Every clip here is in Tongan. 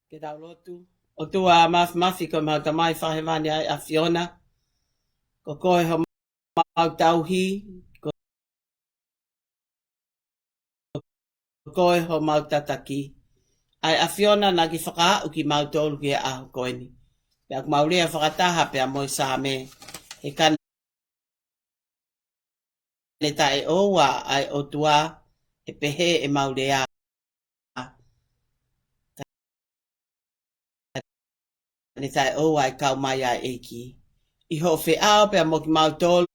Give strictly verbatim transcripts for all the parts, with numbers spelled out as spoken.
Ke tau lotu. ʻOtua mafimafi, ko homau Tamai fakahēvani ʻa e ʻAfiona. Ko koe homau tauhi, ko, ko koe homau tataki. ʻA e ʻAfiona naʻa ke fakaaʻu kimautolu ki he ʻaho ko eni. Pea ʻoku mau lea fakataha pea mo e Saame. He ka ne taʻeʻoua ʻa e ʻOtua, ʻe pehē ʻemau lea. Ka ne taʻeʻoua ʻa e kau mai ʻa e ʻEiki. ʻI hoʻo feʻao pea mo kimautolu,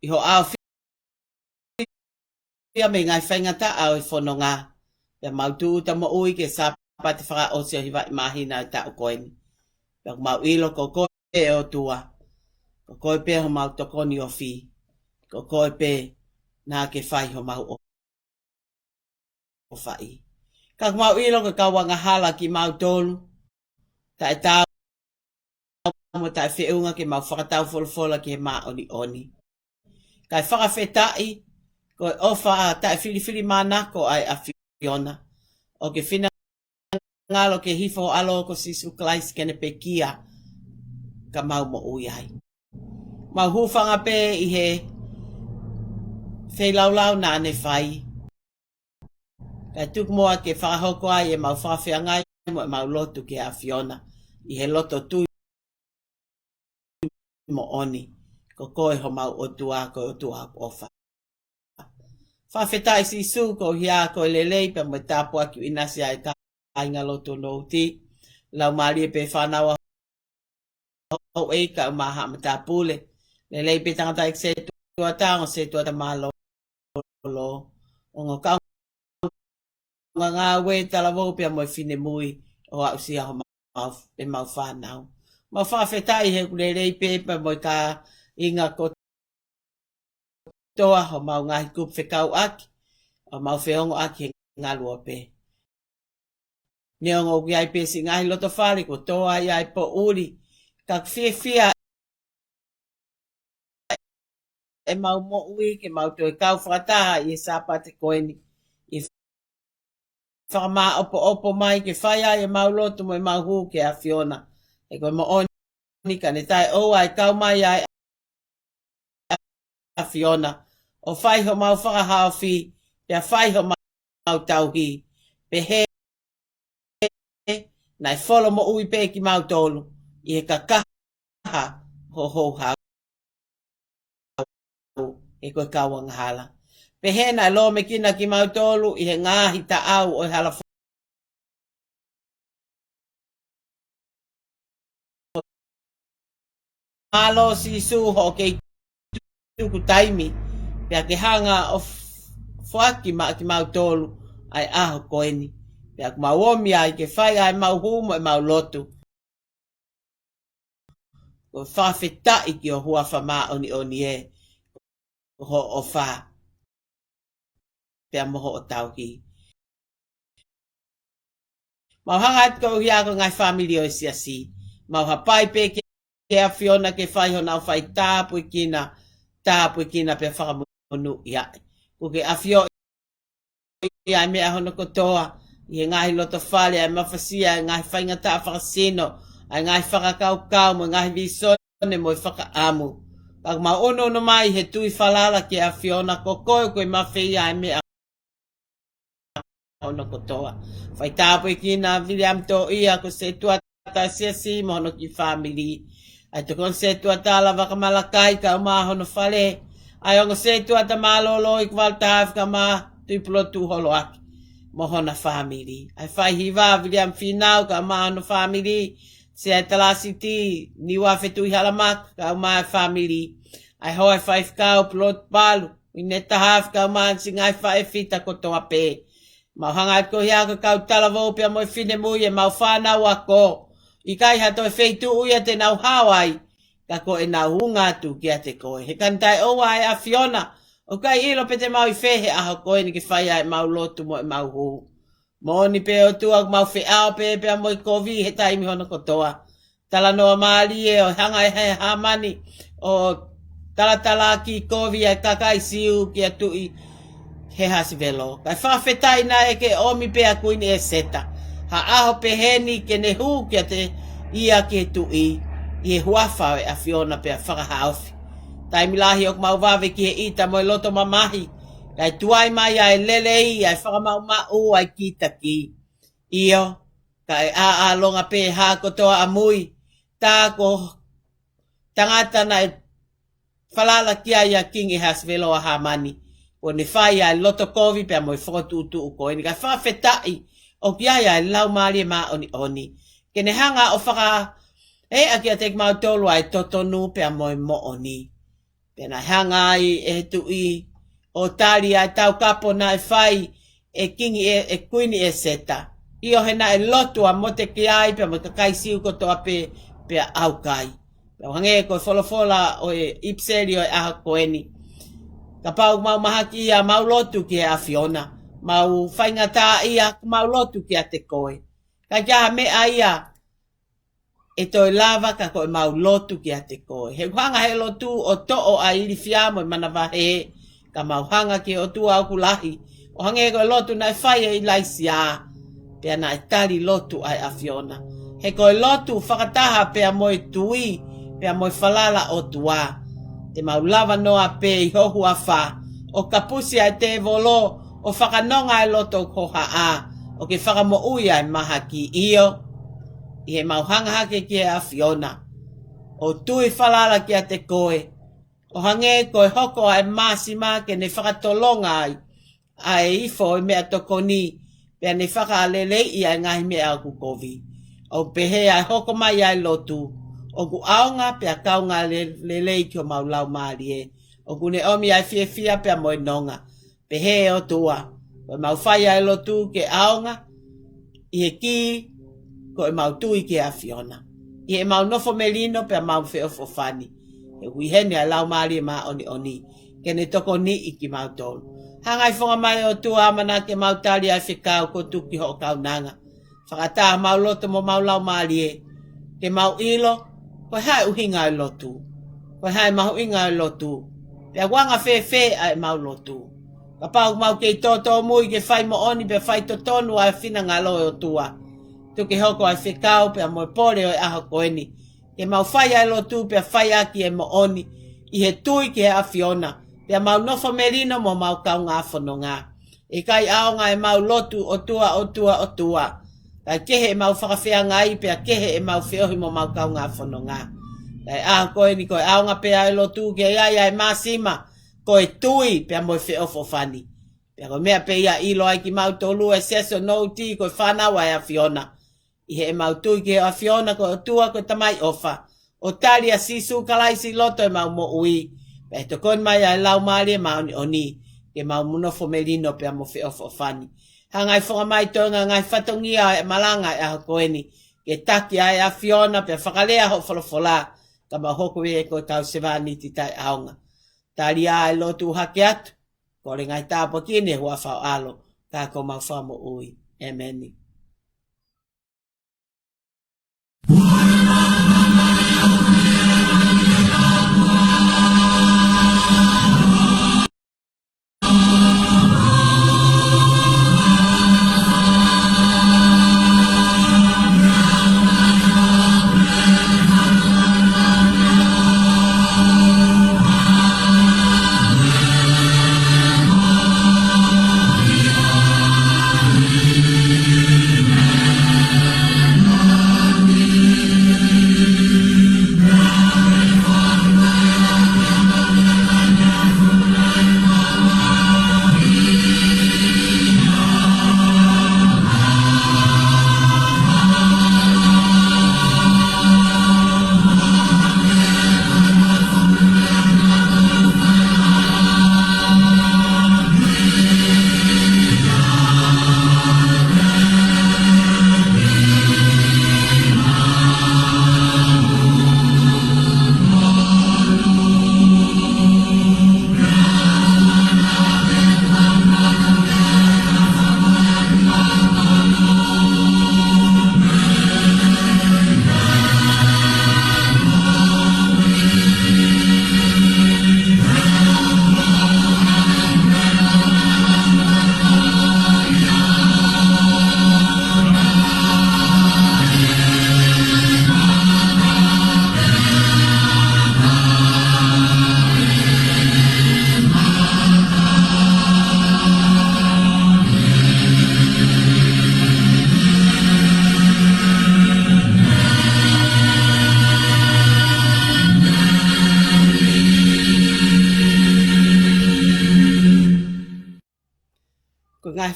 ʻi hoʻo ʻaofia mei he ngaahi faingataʻa ʻo e fononga. Pea mau tūʻuta moʻui ki he Sāpate fakaʻosi ʻo e hiva ʻi māhina ʻo e taʻu ko eni. Pea ʻoku mau ʻilo ko koe ʻe ʻOtua. Ko koe pē homau tokoni ofi. Ko koe pē naʻa ke fai homau ʻo, ʻo fai. Ka ʻoku mau ʻilo ko e kau angahala kimautolu. Taʻetaau mo taʻefeʻunga ke mau fakatau folofola ki he māʻoniʻoni. Kae fakafetaʻi, ko e ʻofa taʻefilifilimānako ʻa e ʻAfiona. ʻOku ke finangalo ke hifo ho ʻAlo ko Sīsū Kalaisi ke ne pekia ka mau moʻui ai. Mau hūfanga pē ʻi he feilaulau naʻa ne fai. Kae tuku muʻa ke fakahoko ai ʻemau fakafeangai mo ʻemau lotu ki he ʻAfiona. ʻI he loto tui moʻoni. Ko koe homau ʻOtua, ko e ʻOtua ʻofa. Fakafetaʻi Sīsū, ko ia ko e lelei pea mo e tāpuaki ʻinasi ʻa e kāinga lotu nouti. Laumālie pē fānau ʻa houʻeiki kae ʻumaʻā haʻa matāpule. Lelei pē tangataʻeiki setuata, ongo setuata mālōlō. Ongo kau ngāue talavou pea mo e finemui ʻo aʻusia homau, ʻemau fānau. Mau fakafetaʻi he ʻoku lelei pē pea mo e kāinga kotoa homau ngaahi kupu fekauʻaki, ʻo mau feongoʻaki he ngaluope. Neongo ʻoku ʻi ai pē siʻi ngaahi loto fale kuo tō ai ʻa e poʻuli, ka ʻoku fiefia ʻemau moʻui ke mau toe kau fakataha ʻi he Sāpate ko eni. ʻI he fakamāʻopoʻopo mai ke fai ai ʻemau lotu mo ʻemau hū ki he ʻAfiona. He ko e moʻoni ka ne taʻeʻoua ʻa e kau mai ʻa e ʻAfiona. ʻO fai homau fakahaofi, pea fai homau tauhi. Pehē, naʻe folo moʻui pē kimautolu, ʻi he kakaha ho houhau. He ko e kau angahala. Pehē naʻe lōmekina kimautolu, ʻi he ngaahi taʻau ʻo e hala fo-, Mālō Sīsū hoʻo kei tuku taimi, pea ke hanga ʻo f-, foaki maʻa kimautolu ʻa e ʻaho ko eni. Pea ʻoku mau ōmi ai ke fai ʻa ʻemau hū mo ʻemau lotu. Ko e fakafetaʻi ki ho huafa māʻoniʻoni ē, ko hoʻo ʻofa pea mo hoʻo tauhi. Mau hanga atu ko ia ko e ngaahi fāmili ʻo e siasi. Mau hapai pē ki he ʻAfiona ke fai honau fai tāpuekina, tāpuekina pea fakamonūʻia. Kuo ke ʻafioʻi ʻa e meʻa hono kotoa, ʻi he ngaahi loto fale, ʻa e mafasia, ʻa e ngaahi faingataʻa fakasino, ʻa e ngaahi fakakaukau, mo e ngaahi vīsone, mo e fakaʻamu. Ka ʻoku mau ʻunuʻunu mai he tui falala ki he ʻAfiona ko koe ʻoku ke mafeia ʻa e meʻa hono kotoa. Fai tāpuekina Viliami Toʻia ko e setuata siasi mo hono kiʻi fāmili. ʻA e tokoni setuata Lava Kamalakai kae ʻumaʻā hono fale. ʻA e ongo setuata mālōlō ʻIkuvalu Tahafe kae ʻumaʻā Tuʻipulotu Holoaki mo hona fāmili. ʻA e faihiva Viliami Fīnau kae ʻumaʻā hono fāmili. Sea ʻa e Talāsiti Niuafe Tuʻihalamaka kae ʻumaʻā e fāmili. ʻA e hoa ʻa e faifekau Pulotu Palu, ʻIne Tahafe kae ʻumaʻā siʻi ngaahi faʻē fita kotoa pē. Mau hanga atu ko ia ko e kau talavou pea mo e finemui ʻemau fānau ako. ʻIkai ha toe feituʻu ia te nau hao ai, ka ko ʻenau hūfanga atu kiate koe. He ka ne taʻeʻoua ʻa e ʻAfiona, ʻoku ʻikai ʻilo pe te mau ʻi fē he ʻaho ko eni ke fai ʻa ʻemau lotu mo ʻemau hū. Moʻoni pē ʻOtua ʻoku mau feʻao pē pea mo e kovi he taimi hono kotoa. Talanoa mālie ʻo hanga ʻe he Hāmani ʻo talatalaaki kovi ʻa e kakai Siu kia Tuʻi Hehasivelo. Kae fakafetaʻi naʻe ke ʻomi pē ʻa Kuini ʻEseta. ha ʻaho pehē ni ke ne hū kiate ia ki he tuʻi, ʻi he huafa ʻo e ʻAfiona pea fakahaofi. Taimi lahi ʻoku mau vave ki he ʻita mo e loto mamahi, kae tuai mai ʻa e lelei, ʻa e fakamaʻumaʻu, ʻa e kītaki. ʻIo, kae ʻaʻalonga pē ha kotoa ʻamui, tā ko tangata naʻe falala ki ai ʻa Kingi ʻEhasivelo ʻa Hāmani, kuo ne fai ʻa e loto kovi pea mo e fokotuʻutuʻu ko eni, kae fakafetaʻi ʻoku ʻi ai ʻa e Laumālie Māʻoniʻoni ke ne hanga ʻo fakaeʻa kiate kimautolu ʻa e totonu pea mo e moʻoni. Pea naʻe hanga ai ʻe he tuʻi ʻo tali ʻa e taukapo naʻe fai ʻe Kingi ʻe, ʻe Kuini ʻEseta. ʻIo, he naʻe lotu ʻa Motekiai pea mo e kakai Siu kotoa pē, pea ʻaukai. Pea hangē ko e folofola ʻo e ʻipiseli ʻo e ʻaho ko eni, kapau ʻoku mau mahaki ʻa ʻemau lotu ki he ʻAfiona, mau faingataʻaʻia ʻemau lotu kiate koe. Ka ʻikai ha meʻa ia ʻe toe lava ka ko ʻemau lotu kiate koe. He ʻoku hanga ʻe he lotu ʻo toʻo ʻa e ilifia mo e manavahē, ka mau hanga ki he ʻOtua ʻoku lahi, ʻo hangē ko e lotu naʻe fai ʻe ʻIlaisiā, pea naʻe tali lotu ʻa e ʻAfiona. He ko e lotu fakataha pea mo e tui, pea mo e falala ʻOtua, te mau lava noa pē ʻi ho huafa ʻo kapusi ʻa e tēvolo, ʻo fakanonga ʻa e loto ʻoku hohaʻa, ʻo ke fakamoʻui ʻa e mahaki. ʻIo, ʻi heʻemau hanga hake ki he ʻAfiona ʻo tui falala kiate koe, ʻo hangē ko e hoko ʻa e māsima ke ne fakatolonga ai ʻa e ifo ʻo e meʻatokoni, pea ne fakaleleiʻi ʻa e ngaahi meʻa ʻoku kovi. ʻOku pehē ʻa e hoko mai ʻa e lotu, ʻoku ʻaonga pea kaunga le-, lelei ki homau laumālie. ʻOku ne ʻomi ʻa e fiefia pea mo e nonga. Pehē ʻe ʻOtua, ko ʻemau fai ʻa e lotu ke ʻaonga ʻi he kī ko ʻemau tui ki he ʻAfiona, ʻi heʻemau nofo melino pea mau feʻofoʻofani. He ʻoku ʻi heni ʻa e Laumālie Māʻoniʻoni ke ne tokoniʻi kimautolu. Hanga ʻi he fofonga mai ʻOtua, ʻamanaki ke mau tali ʻa e fekau kuo tuku ki hoʻo kaunanga. Fakaʻatā homau loto mo homau laumālie, ke mau ʻilo ko e hā e ʻuhinga ʻo e lotu, ko e hā e mahuʻinga ʻo e lotu, pea ʻoku anga fēfē ʻa ʻemau lotu. Kapau ʻoku mau kei tōtōmui ke fai moʻoni pea fai totonu ʻa e finangalo ʻo e ʻOtua, tuku ke hoko ʻa e fekau pea mo e pole ʻo e ʻaho ko eni, ke mau fai ʻa e lotu pea fai ʻaki e moʻoni ʻi he tui ki he ʻAfiona, pea mau nofo melino mo homau kaungā fononga. ʻIkai ʻaonga ʻemau lotu, ʻOtua, ʻOtua, ʻOtua, kae kehe ʻemau fakafeangai, pea kehe ʻemau feohi mo homau kaungā fononga. Kae ʻaho ko eni ko e ʻaonga pē ʻa e lotu ke ʻi ai ʻa e māsima, ko e tui pea mo e feʻofoʻofani. Pea ko e meʻa pē ia ʻe ʻilo ai kimautolu ʻa e siasi ʻo Nouti ko e fānau ʻa e ʻAfiona, ʻi heʻemau tui ki he ʻAfiona ko e ʻOtua ko e Tamai ʻofa, ʻo tali ʻa Sīsū Kalaisi ʻi loto ʻemau moʻui, pea ʻe tokoni mai ʻa e Laumālie Māʻoniʻoni ke mau nofo melino pea mo feʻofoʻofani. Hanga ʻi he fofonga mai toenga ngaahi fatongia ʻo e malanga ʻo e ʻaho ko eni, ke taki ʻa e ʻAfiona pea fakalea hoʻo folofola, ka mau hoko ʻe ko e kau sevāniti taʻeʻaonga. Tali ʻa e lotu hake atu, kole ngaahi tāpuaki ʻi he huafa ʻo ho ʻAlo, ka ko homau Fakamoʻui. ʻĒmeni.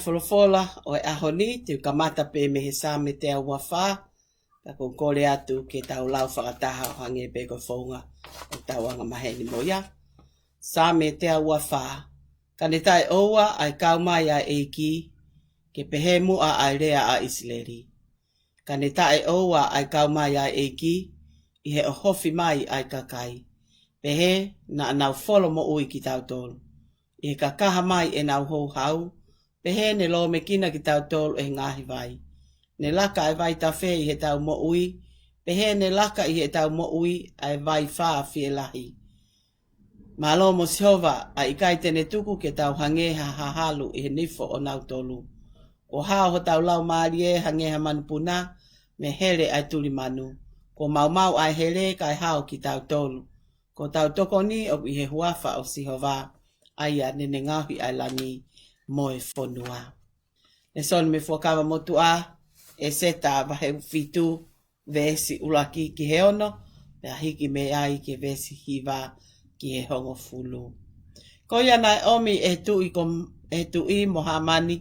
Folofola ʻo e ʻaho ni, te u kamata pē mei he Saame teau ua fā, ka ʻoku ou kole atu ke tau lau fakataha ʻo hangē pē ko e founga ʻo ʻetau anga maheni mo ia. Saame teau ua fā. Ka ne taʻeʻoua ʻa e kau mai ʻa e ʻEiki, ke pehē muʻa ʻa e lea ʻa ʻIsileli. Ka ne taʻeʻoua ʻa e kau mai ʻa e ʻEiki, ʻi he ʻohofi mai ʻa e kakai. Pehē naʻa nau folo moʻui kitautolu. ʻI he kakaha mai ʻenau houhau, pehē ne lōmekina kitautolu ʻe he ngaahi vai. Ne laka ʻa e vaitafe ʻi heʻetau moʻui, pehē ne laka ʻi heʻetau moʻui ʻa e vai fā fielahi. Mālō mo Sihova, ʻa ʻikai te ne tuku ke tau hangē ha hahalu ʻi he nifo ʻonautolu. Kuo hao hotau laumālie hangē ha manupuna mei he hele ʻa e tulimanu. Kuo maumau ʻa e hele kae hao kitautolu. Ko hotau tokoni ʻoku ʻi he huafa ʻo Sihova, ʻa ia naʻa ne ngaohi ʻa e langi mo e fonua. Lēsoni mei he Fuakava Motuʻa, ʻEseta vahe fitu, veesi ʻuluaki ki he ono, pea hiki mei ai ki he veesi hiva ki he hongofulu. Ko ia naʻe ʻomi ʻe he tuʻi ko, ʻe he tuʻi mo Hāmani,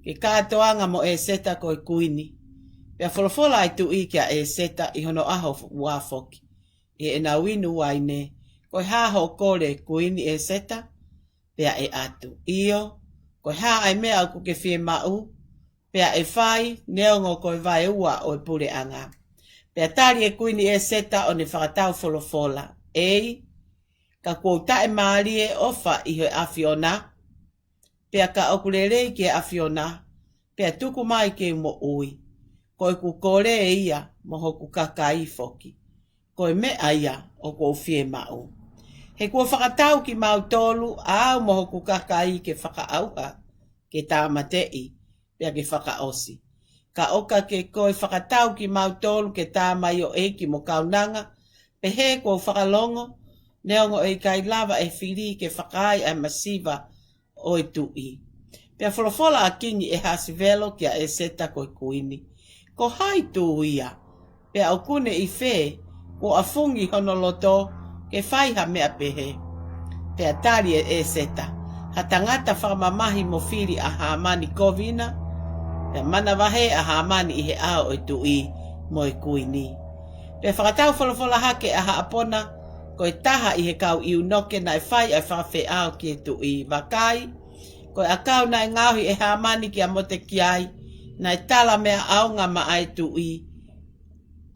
ke kātoanga mo ʻEseta ko e kuini. Pea folofola ʻa e tuʻi kia ʻEseta ʻi hono ʻaho ua foki, ʻi heʻenau inu uaine, Ko e hā hoʻo kole, Kuini ʻEseta? Pea ʻe ʻatu, ʻIo, ko e hā ʻa e meʻa ʻoku ke fiemaʻu, pea ʻe fai, neongo ko e vaeua ʻo e puleʻanga? Pea tali ʻe Kuini ʻEseta ʻo ne fakatau folofola, ʻEi, ka kuo u taʻemālie ʻofa ʻi he ʻAfiona, pea ka ʻoku lelei ki he ʻAfiona, pea tuku mai ke u moʻui. Ko ʻeku kole ia mo hoku kakai foki. Ko e meʻa ia ʻoku ou fiemaʻu. He kuo fakatau kimautolu ʻa au mo hoku kakai ke fakaʻauha, ke tāmateʻi, pea ke fakaʻosi. Ka ʻoka ke ko e fakatau kimautolu ke tāmaioʻeiki mo kaunanga, pehē kuo u fakalongo, neongo ʻe ʻikai lava ʻe he fili ke fakaai ʻa e masiva ʻo e tuʻi. Pea folofola ʻa Kingi ʻEhasivelo kia ʻEseta ko e kuini, Ko hai tū ia? Pea ʻoku ne ʻi fē, kuo ʻafungi hono loto ke fai ha meʻa pehē? Pea tali ʻe ʻEseta, Ha tangata fakamamahi mo fili ʻa Hāmani Kovina. Pea manavahē ʻa Hāmani ʻi he ʻao ʻo e tuʻi mo e kuini. Pea fakatau folofola hake ʻa Haʻapona, ko e taha ʻi he kau ʻiunoke naʻe fai ʻa e fakafeʻao ki he tuʻi, Vakai, ko e ʻakau naʻe ngaohi ʻe Hāmani kia Motekiai, naʻe tala meʻa ʻaonga maʻa e tuʻi,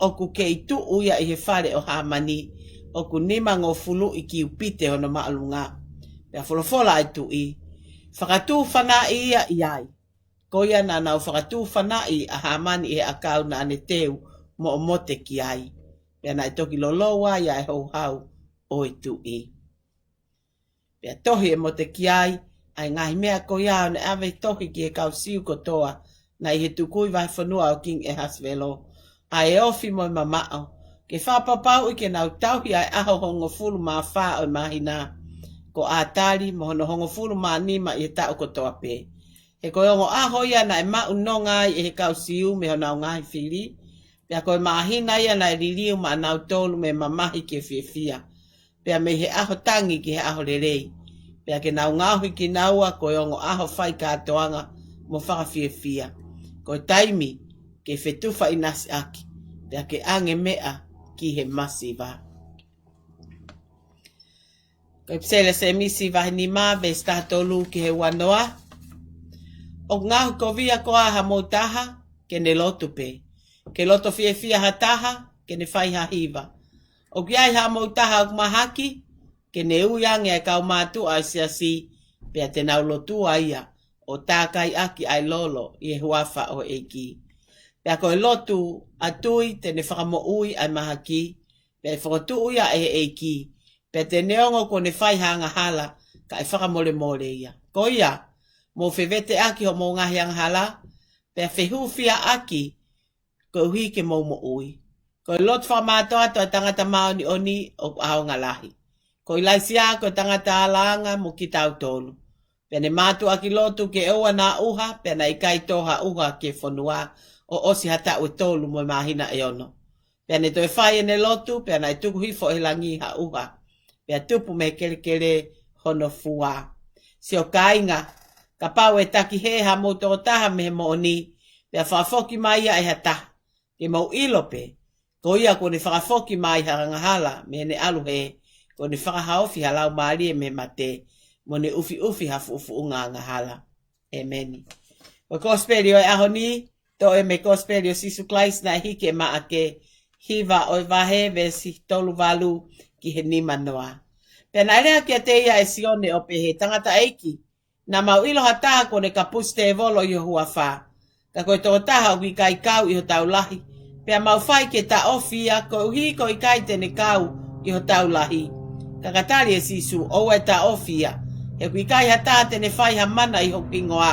ʻOku kei tuʻu ia ʻi he fale ʻo Hāmani, ʻoku nimangofulu ʻi kiupite hono māʻolunga. Pea folofola ʻa e tuʻi, Fakatūfanaʻi ia ʻi ai. Ko ia naʻa nau fakatūfanaʻi ʻa Hāmani ʻi he ʻakau naʻa ne teu moʻo Motekiai. Pea naʻe toki lolou ai ʻa e houhau ʻo e tuʻi. Pea tohi ʻe Motekiai ʻa e ngaahi meʻa ko ia, ʻo ne ʻave tohi ki he kau Siu kotoa naʻe ʻi he tukui vahefonua ʻo Kingi ʻEhasivelo, ʻa e ofi mo e mamaʻo, ke fakapapauʻi ke nau tauhi ʻa e ʻaho hongofulu mā fā ʻo e māhina ko ʻAtali, mo hono hongofulu mā nima ʻi he taʻu kotoa pē. He ko e ongo ʻaho ia naʻe maʻu nonga ai ʻe he kau Siu mei honau ngaahi fili, pea ko e māhina ia naʻe liliu maʻanautolu mei he mamahi ki he fiefia, pea mei he ʻaho tangi ki he ʻaho lelei, pea ke nau ngaohi kinaua ko e ongo ʻaho fai kātoanga mo fakafiefia, ko e taimi ke fetufaʻinasiʻaki, pea ke ʻange meʻa ki he masiva. Ko e ʻipiseli ʻa Sēmisi vahe nima, veesi taha tolu ki he ua noa. ʻOku ngaohikovia koā hamou taha? Ke ne lotu pē. Ke loto fiefia ha taha? Ke ne fai ha hiva. ʻOku ʻi ai hamou taha ʻoku mahaki? Ke ne ui ange ʻa e kau mātuʻa ʻo e siasi, pea te nau lotua ia, ʻo tākaiʻaki ʻa e lolo ʻi he huafa ʻo e ʻEiki. Pea ko e lotu ʻa e tui te ne fakamoʻui ʻa e mahaki, pea ʻe fokotuʻu ia ʻe he ʻEiki, pea te ne ongo kuo ne fai ha angahala, kae fakamolemole ia. Ko ia, mou feveteʻaki hoʻomou ngaahi angahala, pea fehūfiaʻaki, koeʻuhi ke mou moʻui. Ko e lotu fakamātoato ʻa e tangata māʻoniʻoni ʻoku ʻaonga lahi. Ko ʻIlaisiā ko e tangata alaanga mo kitautolu. Pea ne mātuʻaki lotu ke ʻoua naʻa ʻuha, pea naʻe ʻikai tō ha ʻuha ki he fonua, ʻo ʻosi ha taʻu ʻe tolu mo e māhina ʻe ono. Pea ne toe fai ʻene lotu, pea naʻe tuku hifo ʻe he langi ha ʻuha, pea tupu mei he kelekele hono fua. Siʻo kāinga, Kapau ʻe taki hē hamou tokotaha mei he moʻoni, pea fakafoki mai ia ʻe ha taha, ke mou ʻilo pē, ko ia kuo ne fakafoki mai ha angahala mei heʻene ʻalu hē, kuo ne fakahaofi ha laumālie mei he mate, mo ne ʻufiʻufi ha fuʻufuʻunga angahala. ʻEmeni. Ko e kosipeli ʻo e ʻaho ni, toʻo mei he kosipeli ʻo Sīsū Kalaisi naʻe hiki ʻe Maʻake, hiva ʻo e vahe, veesi tolu valu ki he nima noa. Pea naʻe lea kiate ia ʻe Sione ʻo pehē, Tangataʻeiki, naʻa mau ʻilo ha taha kuo ne kapusi tēvolo ʻi ho huafa. Ka ko e tokotaha ʻoku ʻikai kau ʻi hotau lahi, pea mau fai ke taʻofi ia, koeʻuhi ko e ʻikai te ne kau ʻi hotau lahi. Ka ka tali ʻe Sīsū, ʻOua ʻe taʻofi ia, he ʻoku ʻikai ha taha te ne fai ha mana ʻi hoku hingoa,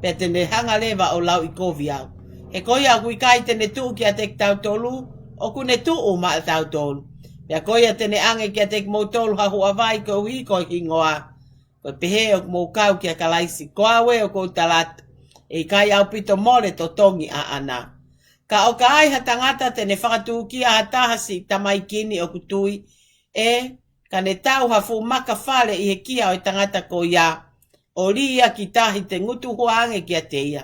pea te ne hanga leva ʻo lauʻikovi au. He ko ia ʻoku ʻikai te ne tuʻu kiate kitautolu, ʻoku ne tuʻu maʻatautolu. Pea ko ia te ne ʻange kiate kimoutolu ha huʻavai koeʻuhi ko e hingoa. Ko e pehē ʻoku mou kau kia Kalaisi, ko au ē ʻoku ou tala atu, ʻe ʻikai ʻaupito mole totongi ʻaʻana. Ka ʻo ka ai ha tangata te ne fakatūkia ha taha siʻi tamaiki ni ʻoku tui, ʻe, ka ne tau ha fuʻu maka fale ʻi he kia ʻo e tangata ko ia, ʻo lī ia ki tahi, te ngutu hua ange kiate ia.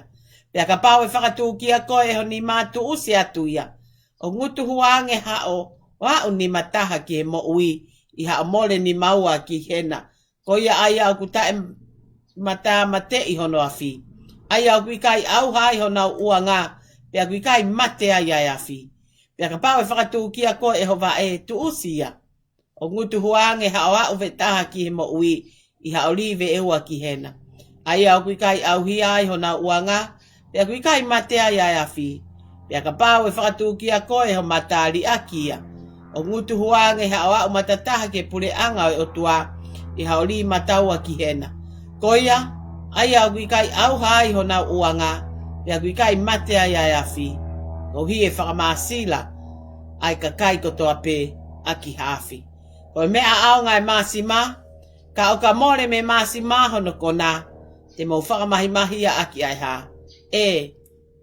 Pea kapau ʻe fakatūkia koe ʻe ho nima, tuʻusi atu ia, ʻo ngutu hua ange haʻo, ʻo aʻu nima taha ki he moʻui, ʻi haʻo mole nima ua ki hena, ko ia ʻa ia ʻoku taʻematāmateʻi hono afi, ʻa ia ʻoku ʻikai ʻauha ai honau ʻuanga, pea ʻoku ʻikai mate ai ʻa e afi. Pea kapau ʻe fakatūkia koe ʻe ho vaʻe, tuʻusi ia, ʻo ngutu hua ange haʻo aʻu vetaha ki he moʻui, ʻi haʻo lī veʻe ua ki hena, ʻa ia ʻoku ʻikai ʻauhia ai honau ʻuanga, pea ʻoku ʻikai mate ai ʻa e afi. Pea kapau ʻe fakatūkia koe ʻe ho mata, liʻaki ia, ʻo ngutu hua ange haʻo aʻu matataha ki he puleʻanga ʻo e ʻOtua, ʻi haʻo lī mata ua ki hena, ko ia ʻa ia ʻoku ʻikai ʻauha ai honau ʻuanga, pea ʻoku ʻikai mate ai ʻa e afi, koeʻuhi ʻe fakamāsila ʻa e kakai kotoa pē ʻaki ha afi. Ko e meʻa ʻaonga ʻa e māsima, ka ʻo ka mole mei he māsima hono kona, te mou fakamahimahia ʻaki ʻa e hā? ʻE,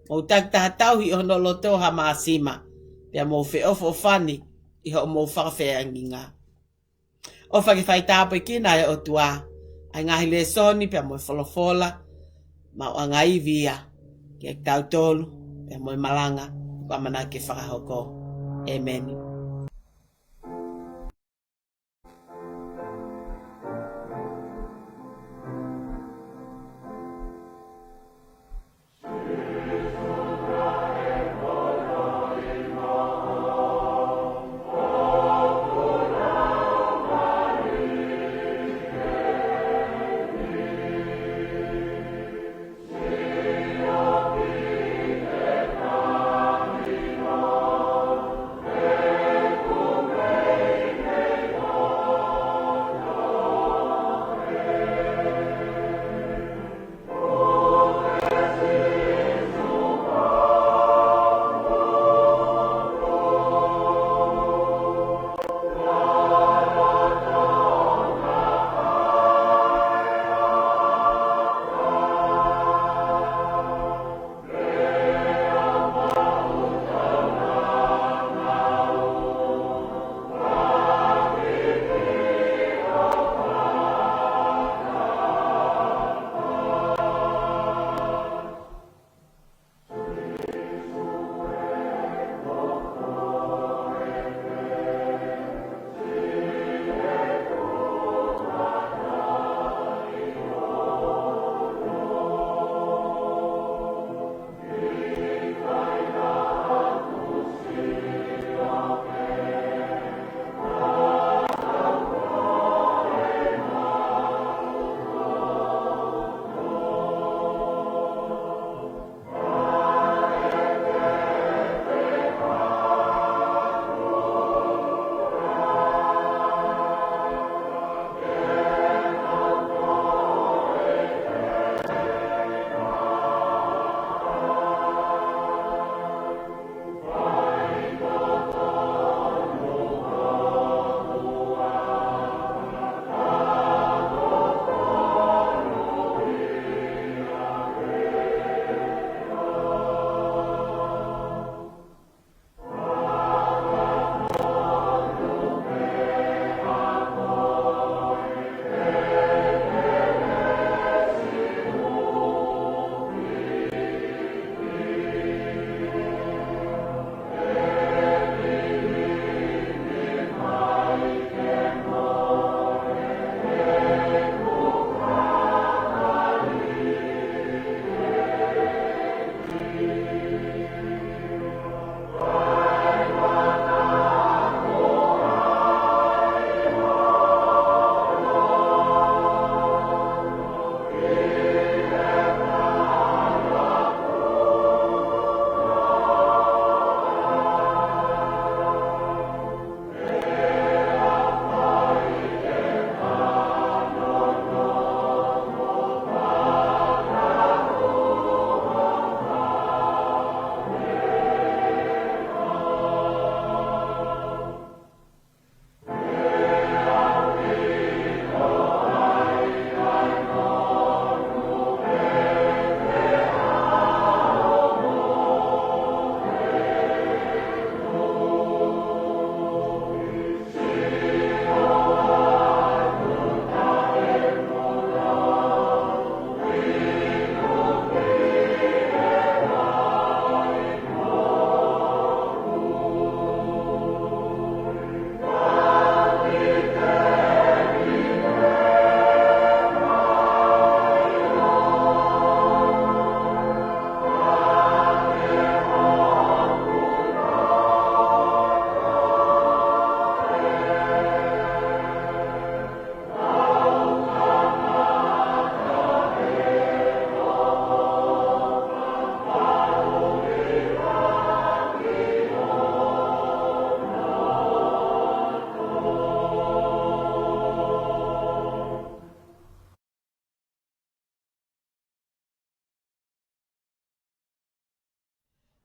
mou takitaha tauhi ʻi hono loto ha māsima, pea mou feʻofoʻofani ʻi hoʻomou fakafeangainga. ʻOfa ke faitāpuekina ʻe he ʻOtua ʻa e ngaahi lēsoni pea mo e folofola, maʻuʻanga ivi ia kiate kitautolu, pea mo e malanga kuo ʻamanaki ke fakahoko. ʻEmeni.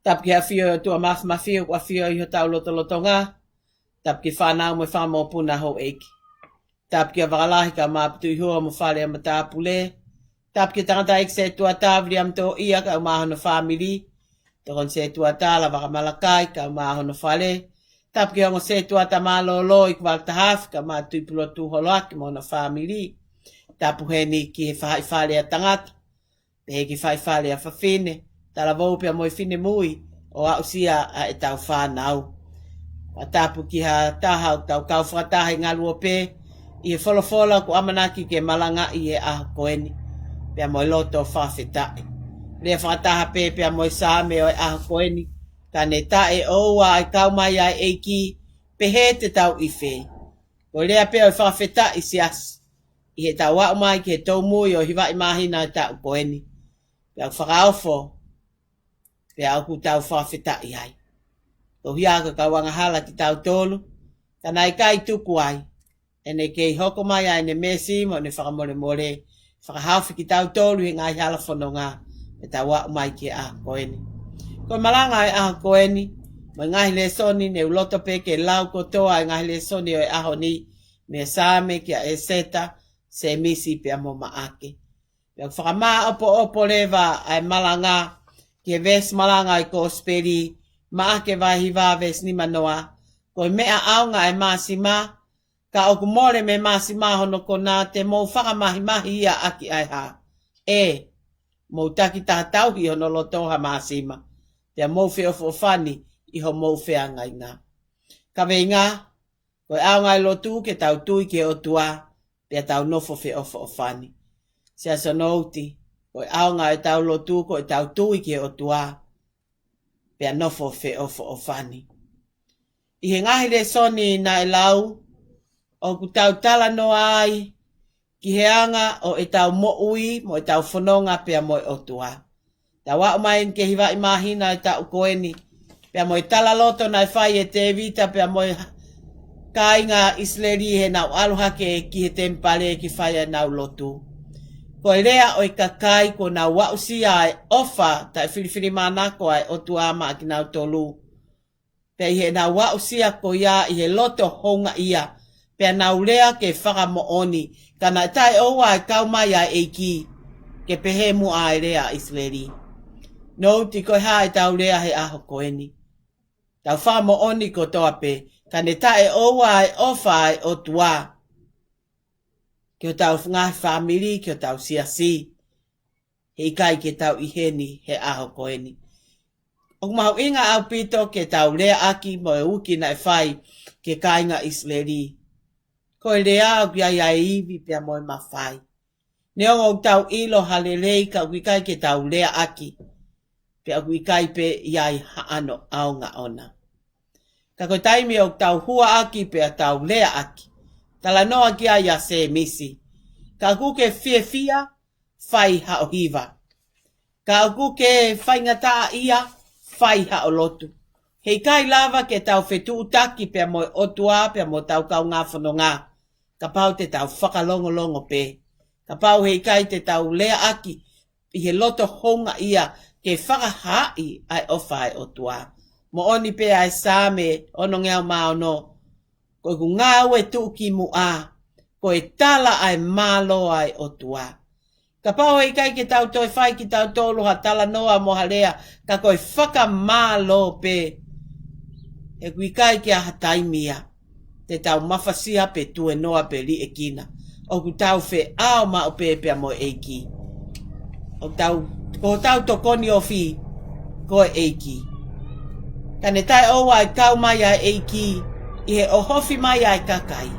Tapu ki he ʻafio ʻa e ʻOtua Māfimafi ʻoku ʻafio ʻi hotau lotolotonga. Tapu ki he fānau mo e fanga mokopuna houʻeiki. Tapu kia Vakalahi kae ʻumaʻā Putuʻihua mo e fale ʻa e matāpule. Tapu ki he tangataʻeiki sētuata Viliami Toʻia kae ʻumaʻā hono fāmili. Tokoni sētuata Lavaka Malakai kae ʻumaʻā hono fale. Tapu ki he ongo sētuata mālōlō ʻi Kuala Tahafi kae ʻumaʻā Tuʻipulotu Holoaki mo hono fāmili. Tapu heni ki he faʻahi fale ʻa tangata, pehē ki he faʻahi fale ʻa fafine, talavou pea mo e finemui, ʻo aʻusia ʻa ʻetau fānau. Fakatapu ki ha taha ʻoku tau kau fakataha ʻi ngaluope ʻi he folofola ʻoku ʻamanaki ke malangaʻi ʻi he ʻaho ko eni, pea mo e loto fakafetaʻi. Lea fakataha pē pea mo e Saame ʻo e ʻaho ko eni: Ka ne taʻeʻoua ʻa e kau mai ʻa e ʻEiki, pehē te tau ʻi fē? Ko e lea pē ʻo e fakafetaʻi, siasi, ʻi heʻetau aʻu mai ki he tōmui ʻo e hivaʻi māhina ʻo e taʻu ko eni. Pea ʻoku fakaofo, pea ʻoku tau fakafetaʻi ai. Koeʻuhi ko e kau angahala kitautolu, ka naʻe ʻikai tuku ai ʻene kei hoko mai ʻa ʻene mēsi mo ʻene fakamolemole, fakahaofi kitautolu ʻi he ngaahi hala fononga, pea tau aʻu mai ki he ʻaho ko eni. Ko e malanga ʻo e ʻaho ko eni, mo e ngaahi lēsoni, ne u loto pē ke lau kotoa ʻa e ngaahi lēsoni ʻo e ʻaho ni, mei he Saame kia ʻEseta, Sēmisi pea mo Maʻake. Pea ʻoku fakamāʻopoʻopo leva ʻa e malanga ki he veesi malanga ʻi he Kosipeli, Maʻake vahe hiva veesi nima noa: Ko e meʻa ʻaonga ʻa e māsima, ka ʻoku mole mei he māsima hono kona, te mou fakamahimahi ia ʻaki ʻa e hā? ʻE, mou takitaha tauhi ʻi hono loto ha māsima, pea mou feʻofoʻofani ʻi homou feangainga. Kaveinga: Ko e ʻaonga ʻo e lotu ke tau tui ki he ʻOtua, pea tau nofo feʻofoʻofani. Siasi, hono uti, ko e ʻaonga ʻo ʻetau lotu ko ʻetau tui ki he ʻOtua, pea nofo feʻofoʻofani. ʻI he ngaahi lēsoni naʻe lau, ʻoku tau talanoa ai ki he anga ʻo ʻetau moʻui mo ʻetau fononga pea mo e ʻOtua. Tau aʻu mai eni ki he hivaʻi māhina ʻo e taʻu ko eni, pea mo e talaloto naʻe fai ʻe Tēvita pea mo e kāinga ʻIsileli heʻenau ʻalu hake ki he temipale ke fai ʻenau lotu. Ko e lea ʻo e kakai kuo nau aʻusia ʻa e ʻofa taʻefilifilimānako ʻa e ʻOtua maʻa kinautolu. Pea ʻi heʻenau aʻusia ko ia ʻi he loto houngaʻia, pea nau lea ke fakamoʻoni, ka naʻe taʻeʻoua ʻa e kau mai ʻa e ʻEiki, ke pehē muʻa ʻa e lea ʻa ʻIsileli. Hono uti, ko e hā ʻetau lea he ʻaho ko eni? Tau fakamoʻoni kotoa pē, ka ne taʻeʻoua ʻa e ʻofa ʻa e ʻOtua ki hotau ngaahi fāmili, ki hotau siasi, heʻikai ke tau ʻi heni he ʻaho ko eni. ʻOku mahuʻinga ʻaupito ke tau leaʻaki mo e uki naʻe fai ki he kāinga ʻIsileli. Ko e lea ʻoku ʻi ai ʻa e ivi pea mo e mafai. Neongo ʻoku tau ʻilo ha lelei, ka ʻoku ʻikai ke tau leaʻaki, pea ʻoku ʻikai pē ʻi ai haʻano ʻaonga ʻona. Ka ko e taimi ʻoku tau huaʻaki pea tau leaʻaki, talanoa ki ai ʻa Sēmisi: Ka ʻoku ke fiefia, fai haʻo hiva. Ka ʻoku ke faingataʻaʻia, fai haʻo lotu. Heʻikai lava ke tau fetuʻutaki pea mo e ʻOtua pea mo hotau kaungā fononga, kapau te tau fakalongolongo pē. Kapau heʻikai te tau leaʻaki ʻi he loto houngaʻia ke fakahaaʻi ʻa e ʻofa ʻa e ʻOtua. Moʻoni pē ʻa e Saame onongeau mā ono: Ko ʻeku ngāue tuʻukimuʻa, ko e tala ʻa e mālō ʻa e ʻOtua. Kapau heʻikai ke tau toe fai kitautolu ha talanoa mo ha lea, ka ko e fakamālō pē, he ʻoku ʻikai ke ʻi ai ha taimi ia te tau mafasia pe tuēnoa pe liʻekina. ʻOku tau feʻao maʻu pē pea mo e ʻEiki. ʻOku tau, ko hotau tokoni ofi ko e ʻEiki. Ka ne taʻeʻoua ʻa e kau mai ʻa e ʻEiki ʻi he ʻohofi mai ʻa e kakai,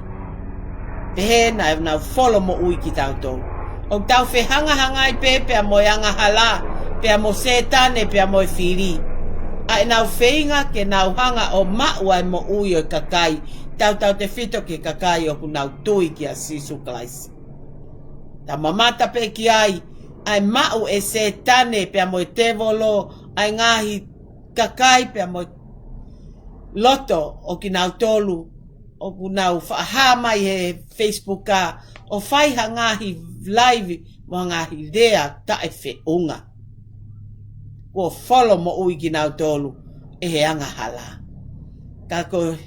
pehē naʻa nau folo moʻui kitautolu. ʻOku tau fehangahangai pē pea mo e angahala, pea mo Sētane, pea mo e fili, ʻa ʻenau feinga ke nau hanga ʻo maʻu ʻa e moʻui ʻo e kakai, tautautefito ki he kakai ʻoku nau tui kia Sīsū Kalaisi. Tau mamata pē ki ai, ʻa e maʻu ʻe Sētane pea mo e tēvolo ʻa e ngaahi kakai pea mo e loto ʻo kinautolu ʻoku nau faʻa hā mai he Facebook ʻo fai ha ngaahi live mo ha ngaahi lea taʻefeʻunga. kuo folo moʻui kinautolu ʻe he angahala. Ka ko e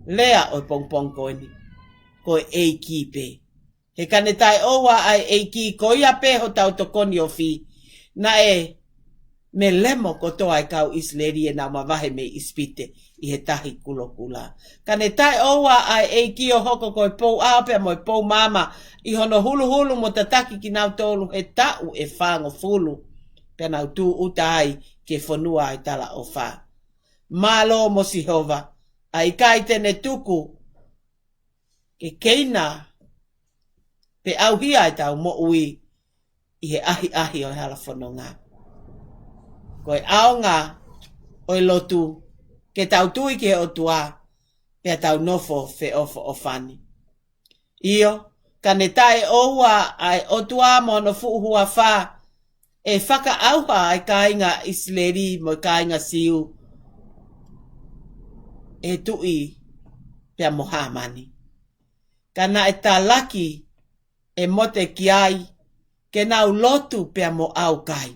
lea ʻo e pongipongi ko eni, ko e ʻEiki pē. He ka ne taʻeʻoua ʻa e ʻEiki, ko ia pē hotau tokoni ofi, naʻe melemo kotoa e kau ʻIsileli ʻenau mavahe mei ʻIsipite ʻi he Tahi Kulokula. Ka ne taʻeʻoua ʻa e ʻEiki ʻo hoko ko e pou ʻao pea mo e pou maama ʻi hono huluhulu mo tataki kinautolu he taʻu ʻe fāngofulu, pea nau tūʻuta ai ki he fonua ʻo e talaʻofa. Mālō mo Sihova, ʻa e ʻikai te ne tuku ke keina pe ʻauhia ʻetau moʻui ʻi he ʻahiʻahi ʻo e hala fononga. Ko e ʻaonga ʻo e lotu, ke tau tui ki he ʻOtua, pea tau nofo feʻofoʻofani. ʻIo, ka ne taʻeʻoua ʻa e ʻOtua mo hono fuʻu huafa, ʻe fakaʻauha ʻa e kāinga ʻIsileli mo e kāinga Siu ʻe he tuʻi pea mo Hāmani. Ka naʻe talaki ʻe Motekiai ke nau lotu pea mo ʻaukai.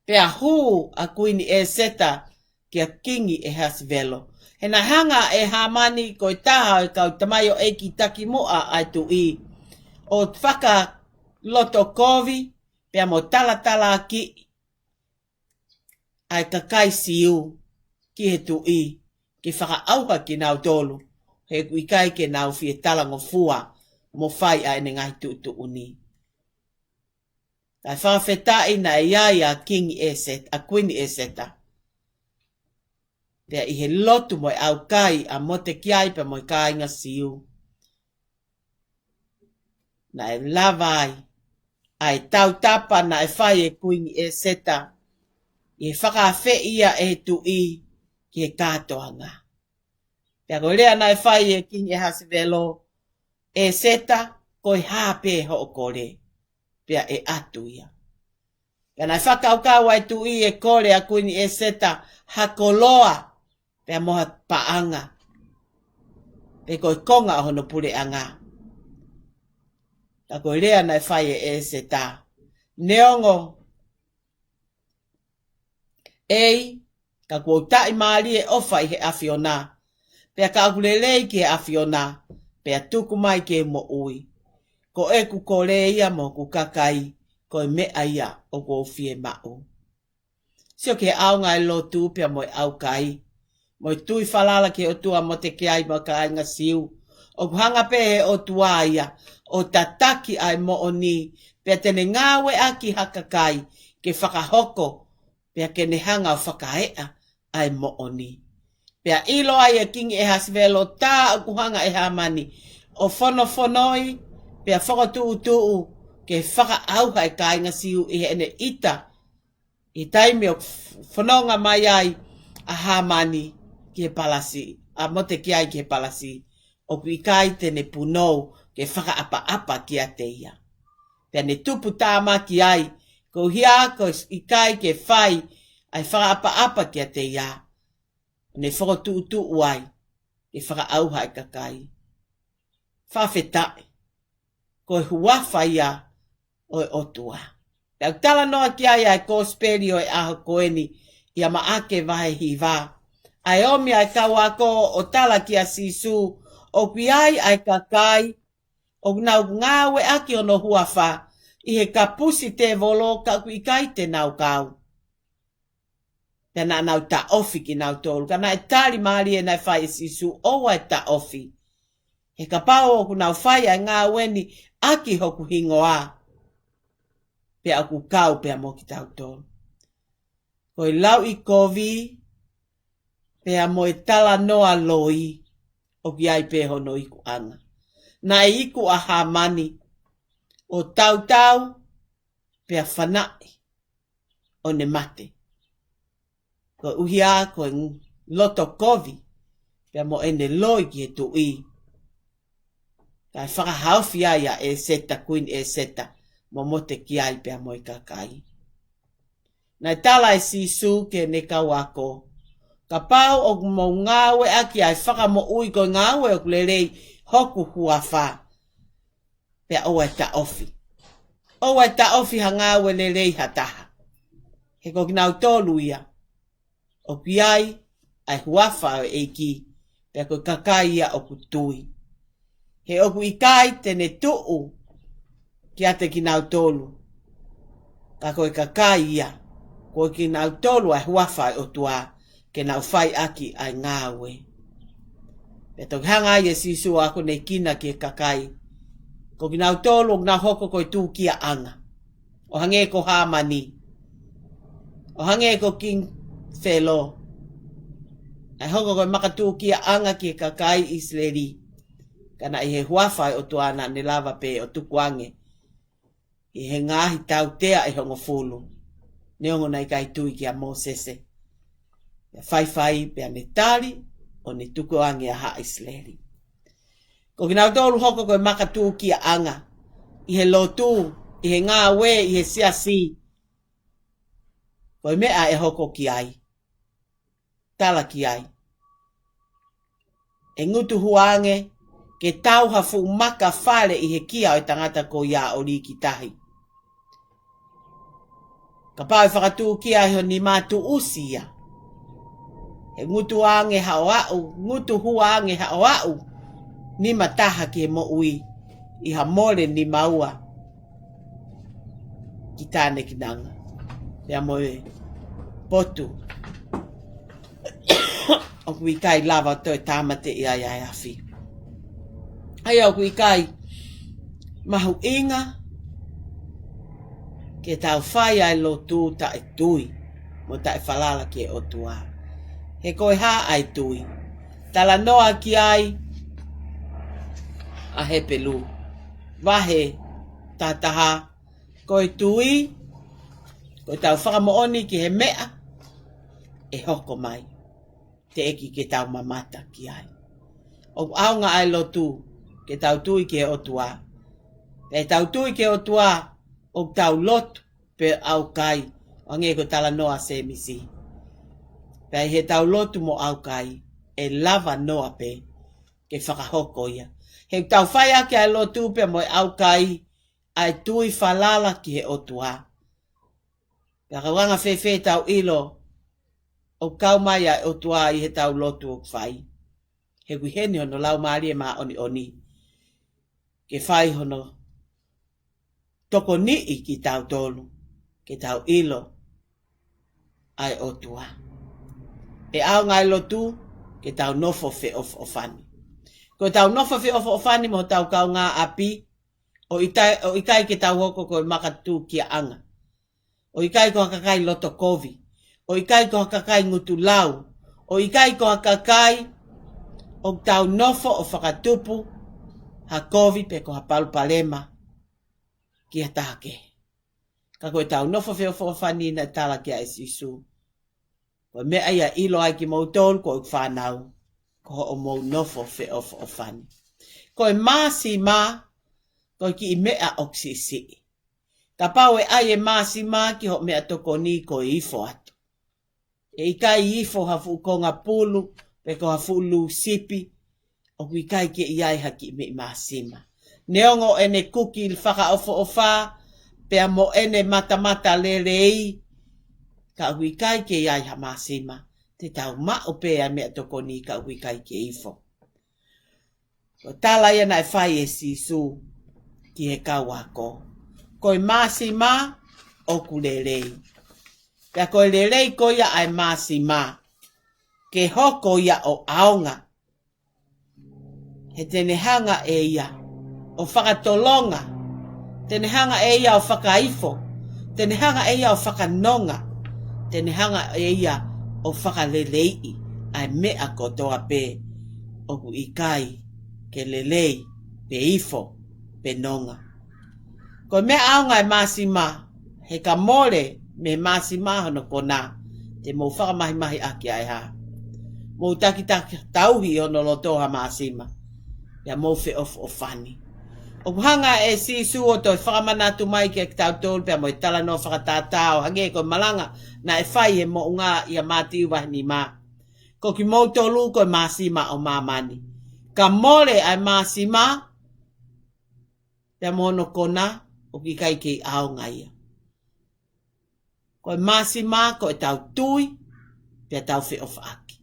Pea hū ʻa Kuini ʻEseta kia Kingi ʻEhasivelo. He naʻe hanga ʻe Hāmani, ko e taha ʻo e kau tamaioʻeiki takimuʻa ʻa e tuʻi, ʻo fakalotokovi pea mo talatalaaki ʻa e kakai Siu ki he tuʻi, ke fakaʻauha kinautolu, he ʻoku ʻikai ke nau fie talangofua mo fai ʻa ʻene ngaahi tuʻutuʻuni. Kae fakafetaʻi naʻe ʻi ai ʻa Kingi ʻEset-, ʻa Kuini ʻEseta. Pea ʻi he lotu mo e ʻaukai ʻa Motekiai pea mo e kāinga Siu, naʻe lava ai ʻa e tautapa naʻe fai ʻe Kuini ʻEseta, ʻi he fakaafeʻi ia ʻe he tuʻi ki he kātoanga. Pea ko e lea naʻe fai ʻe Kingi ʻEhasivelo, ʻEseta, ko e hā pē hoʻo kole, pea ʻe ʻatu ia. Pea naʻe fakakaukau ʻa e tuʻi ʻe kole ʻa Kuini ʻEseta ha koloa, pea mo ha paʻanga, pe ko e konga ʻo hono puleʻanga. Ka ko e lea naʻe fai ʻe ʻEseta, neongo ʻEi, ka kuo u taʻimālie ʻofa ʻi he ʻAfiona, pea ka ʻoku lelei ki he ʻAfiona, pea tuku mai ke u moʻui. Ko ʻeku kole ia mo hoku kakai, ko e meʻa ia ʻoku ou fiemaʻu. Sio ki he ʻaonga e lotu pea mo e ʻaukai, mo e tui falala ki he ʻOtua ʻo Motekiai mo e kāinga Siu. ʻOku hanga pē he ʻOtua ia ʻo tataki ʻa e moʻoni, pea te ne ngāueʻaki ha kakai ke fakahoko, pea ke ne hanga ʻo fakaeʻa ʻa e moʻoni. Pea ʻilo ai ʻe Kingi ʻEhasivelo tā ʻoku hanga ʻe Hāmani ʻo fonofonoi, pea fokotuʻutuʻu ke fakaʻauha e kāinga Siu ʻi heʻene ʻita, ʻi he taimi ʻoku fononga mai ai ʻa Hāmani ki he palasi, ʻa Motekiai ki he palasi, ʻoku ʻikai te ne punou ke fakaʻapaʻapa kiate ia. Pea ne tupu tāmaki ai, koeʻuhi ko e ʻikai ke fai ʻa e fakaʻapaʻapa kiate ia, ne fokotuʻutuʻu ai ke fakaʻauha e kakai. Fakafetaʻi, ko e huafa ia ʻo e ʻOtua. Pea ʻoku talanoa ki ai ʻa e kosipeli ʻo e ʻaho ko eni ʻia Maʻake vahe hiva. ʻA e ʻomi ʻa e kau ako ʻo tala kia Sīsū, ʻoku ʻi ai ʻa e kakai ʻoku nau ngāueʻaki hono huafa ʻi he kapusi tēvolo ka ʻoku ʻikai te nau kau. Pea naʻa nau taʻofi kinautolu. Ka naʻe tali mālie naʻe fai ʻe Sīsū, ʻoua ʻe taʻofi. He kapau ʻoku nau fai ʻa e ngāue ni ʻaki hoku hingoa, pea ʻoku kau pea mo kitautolu. Ko e lauʻikovi, pea mo e talanoa loi, ʻoku ʻi ai pē hono ikuʻanga. Naʻe iku ʻa Hāmani, ʻo tautau, pea fanaʻi ʻo ne mate. Koeʻuhi ko e loto kovi, pea mo ʻene loi ki he tuʻi. Kae fakahaofi ai ʻa ʻEseta, Kuini ʻEseta, mo Motekiai pea mo e kakai. Naʻe tala ʻe Sīsū ki heʻene kau ako, kapau ʻoku mou ngāueʻaki ʻa e fakamoʻui ko e ngāue ʻoku lelei hoku huafa, pea ʻoua ʻe taʻofi. ʻOua ʻe taʻofi ha ngāue lelei ha taha. He ko kinautolu ia ʻoku ʻi ai ʻa e huafa ʻo e ʻEiki, pea ko e kakai ia ʻoku tui. He ʻoku ʻikai te ne tuʻu kiate kinautolu, ka ko e kakai ia, ko kinautolu ʻa e huafa ʻo e ʻOtua, ke nau fai ʻaki ʻa e ngāue. Pea toki hanga ai ʻe Sīsū ʻo akonekina ki he kakai, ko kinautolu ʻoku nau hoko ko e tūkiaʻanga, ʻo hangē ko Hāmani, ʻo hangē ko King Felo, ʻa e hoko ko e makatūkiaʻanga ki he kakai ʻIsileli, ka naʻe ʻi he huafa ʻo e ʻOtua naʻa ne lava pē ʻo tukuange ʻi he ngaahi tautea ʻe hongofulu, neongo naʻe ʻikai tui kia Mōsese. Pea faifai pea ne tali ʻo ne tukuange ʻa Haʻa ʻIsileli. Ko kinautolu hoko ko e makatūkiaʻanga ʻi he lotu, ʻi he ngāue, ʻi he siasi, ko e meʻa ʻe hoko ki ai, tala ki ai, ʻe ngutu hua ange ke tau ha fuʻu maka fale ʻi he kia ʻo e tangata ko ia ʻo lī ki tahi. Kapau ʻe fakatūkia ʻi ho nima, tuʻusi ia. He ngutu ange haʻo aʻu, ngutu hua ange haʻo aʻu nima taha ki he moʻui, ʻi ha mole nima ua ki Tānekinanga pea mo e potu ʻoku ʻikai lava toe tāmateʻi ai ʻa e afi. ʻA ia ʻoku ʻikai mahuʻinga ke tau fai ʻa e lotu taʻetui mo taʻefalala ki he ʻOtua. He ko e hā ʻa e tui? Talanoa ki ai ʻa Hepelū vahe taha taha, ko e tui, ko ʻetau fakamoʻoni ki he meʻa ʻe hoko mai, teʻeki ke tau mamata ki ai. ʻOku ʻaonga ʻa e lotu ke tau tui ki he ʻOtua. Pea ʻi heʻetau tui ki he ʻOtua, ʻoku tau lotu pea ʻaukai, ʻo hangē ko e talanoa ʻa Sēmisi. Pea ʻi heʻetau lotu mo ʻaukai, ʻe lava noa pē ke fakahoko ia. He ʻoku tau fai ʻaki ʻa e lotu pea mo e ʻaukai ʻa e tui falala ki he ʻOtua. Pea kau anga fēfē ʻetau ʻilo ʻoku kau mai ʻa e ʻOtua ʻi heʻetau lotu ʻoku fai? He ʻoku ʻi heni hono Laumālie Māʻoniʻoni ke fai hono tokoniʻi kitautolu ke tau ʻilo ʻa e ʻOtua. ʻE ʻaonga ʻa e lotu ke tau nofo feʻofoʻofani. Ko ʻetau nofo feʻofoʻofani mo hotau kaungāʻapi, ʻo ʻikai, ʻo ʻikai ke tau hoko ko e makatūkiaʻanga, ʻo ʻikai ko ha kakai loto kovi, ʻo ʻikai ko ha kakai ngutu lau, ʻo ʻikai ko ha kakai ʻoku tau nofo ʻo fakatupu ha kovi pe ko ha palopalema ki ha taha kehe. Ka ko ʻetau nofo feʻofoʻofani naʻe tala ki ai ʻe Sīsū, ko e meʻa ia ʻe ʻilo ai kimoutolu ko ʻeku fānau, ko hoʻomou nofo feʻofoʻofani. Ko e māsima, ko e kiʻi meʻa ʻoku siʻisiʻi. Kapau ʻe ʻai e māsima ki hoʻo meʻatokoni, ko e ifo atu. ʻE ʻikai ifo ha fuʻu konga pulu, pe ko ha fuʻu lū sipi, ʻoku ʻikai ke ʻi ai ha kiʻi meʻi māsima. Neongo ʻene kuki fakaʻofoʻofa, pea mo ʻene matamata lelei, ka ʻoku ʻikai ke ʻi ai ha māsima. Te tau maʻu pē ʻa e meʻatokoni ka ʻoku ʻikai ke ifo. Ko e tala ia naʻe fai ʻe Sīsū ki he kau ako. Ko e māsima ʻoku lelei. Pea ko e lelei ko ia ʻa e māsima, ke hoko ia ʻo ʻaonga. He te ne hanga ʻe ia ʻo fakatolonga. Te ne hanga ʻe ia ʻo fakaifo. Te ne hanga ʻe ia ʻo fakanonga. Te ne hanga ʻe ia ʻo fakaleleiʻi ʻa e meʻa kotoa pē ʻoku ʻikai ke lelei, pe ifo, pe nonga. Ko e meʻa ʻaonga e māsima, he ka mole mei he māsima hono kona, te mou fakamahimahi ʻaki ʻa e hā? Mou takitaki tauhi hono loto ha māsima, pea mou feʻofoʻofani. ʻOku hanga ʻe Sīsū ʻo toe fakamanatu mai kiate kitautolu pea mo e talanoa fakatātā ʻo hangē ko e malanga naʻe fai he moʻunga ʻia Mātiu vahe nima. Ko kimoutolu ko e māsima ʻo māmani. Ka mole ʻa e māsima, pea mo hono kona, ʻoku ʻikai kei ʻaonga ia. Ko e māsima, ko ʻetau tui, pea tau feʻofaʻaki.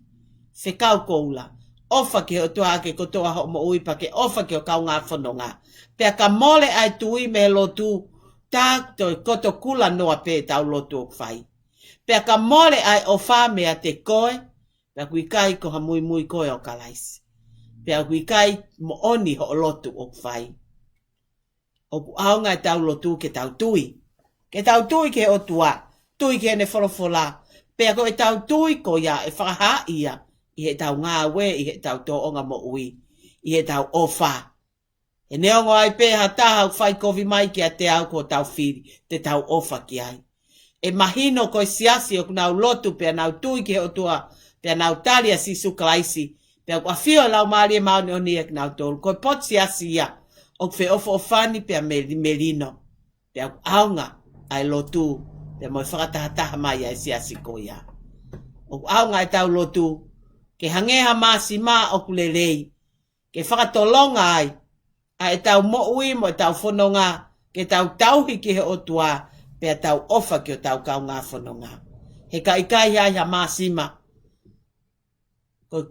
Fekau koula, ʻofa ki he ʻOtua ʻaki kotoa hoʻo moʻui pea ke ʻofa ki ho kaungā fononga. Pea ka mole ʻa e tui mei he lotu, tā toe koto kula noa pē ʻetau lotu ʻoku fai. Pea ka mole ʻa e ʻofa meiate koe, pea ʻoku ʻikai ko ha muimui koe ʻo Kalaisi. Pea ʻoku ʻikai moʻoni hoʻo lotu ʻoku fai. ʻOku ʻaonga ʻetau lotu ke tau tui. Ke tau tui ki he ʻOtua, tui ki heʻene folofola. Pea ko ʻetau tui ko ia ʻe fakahā ia ʻi heʻetau ngāue, ʻi heʻetau tōʻonga moʻui, ʻi heʻetau ʻofa. He neongo ai pē ha taha ʻoku fai kovi mai kiate au, ko hotau fili, te tau ʻofa ki ai. ʻE mahino ko e siasi ʻoku nau lotu pea nau tui ki he ʻOtua, pea nau tali ʻa Sīsū Kalaisi, pea ʻoku ʻafio e Laumālie Māʻoniʻoni ʻiate kinautolu. Ko e potu siasi ia ʻoku feʻofoʻofani pea meli-, melino. Pea ʻoku ʻaonga ʻa e lotu, pea mo e fakatahataha mai ʻa e siasi ko ia. ʻOku ʻaonga ʻetau lotu ke hangē ha māsima ʻoku lelei, ke fakatolonga ai ʻa ʻetau moʻui mo ʻetau fononga, ke tau tauhi ki he ʻOtua, pea tau ʻofa ki hotau kaungā fononga. He ka ʻikai ai ha māsima, ko e